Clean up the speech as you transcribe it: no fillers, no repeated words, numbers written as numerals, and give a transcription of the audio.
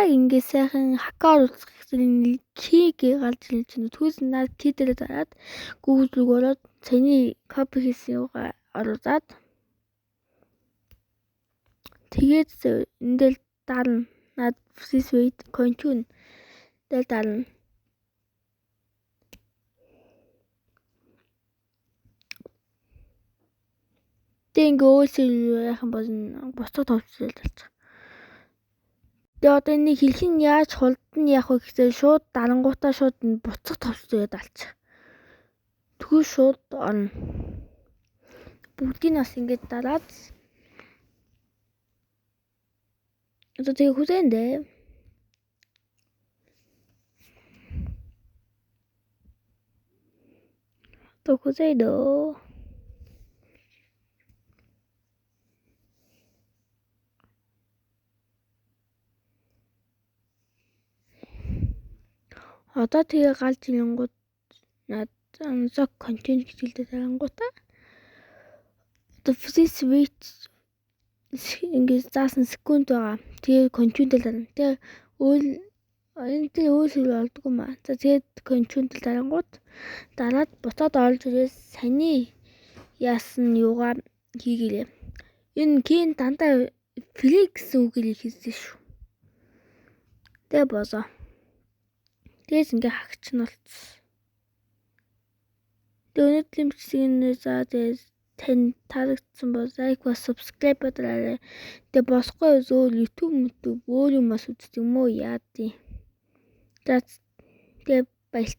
Яг ингээ сайхан хакаар оруулах гэсэн key гээ гарч ирж байна. Түүнээс наад key дээр дараад Google руу ороод саяны copy хийсэн юугаа оруулаад тэгээд энэ дээр дарна. Наад please wait continue дээр дарна. Тэгээ ингээ өөсөө яах юм бол буцах товчлол болчих. Тэгээ одоо энийг хэрхэн яаж хулдан яах вэ гэхээр шууд дарангуутаа шууд буцах товчлол алчих. Тэгвэл шууд орно. Бүгдийг бас ингээд дараад одоо тэгээ хүлээн дээ. Одоо хүлээн дөө. Одоо тэгээ галж ирэнгүүт над unlock content гэж хэлдэг дарангуутаа одоо please wait ингээд заасан секунд байгаа. Тэгээ continue дээр дарна. Тэгээ өөр энэ дээр өөр хэрэг болдгоо юм аа. За тэгээд continue дээр дарангуут дараад буцаад орж ирээс саяны яасан юугаа хийгээрэй. Энэ кийн дандаа free гэсэн үгээр хийсэн шүү. Тэгээ босоо. Тэгээс ингээ хагч нь болцсон. Тэгээ өнөөдрийн бичлэг нь за тэгээ тань таалагдсан бол лайк ба subscribe дараарай. Тэгээ босхгүй өөр YouTube YouTube өөр юмас үздэг юм уу яа дий. За тэгээ баярлалаа.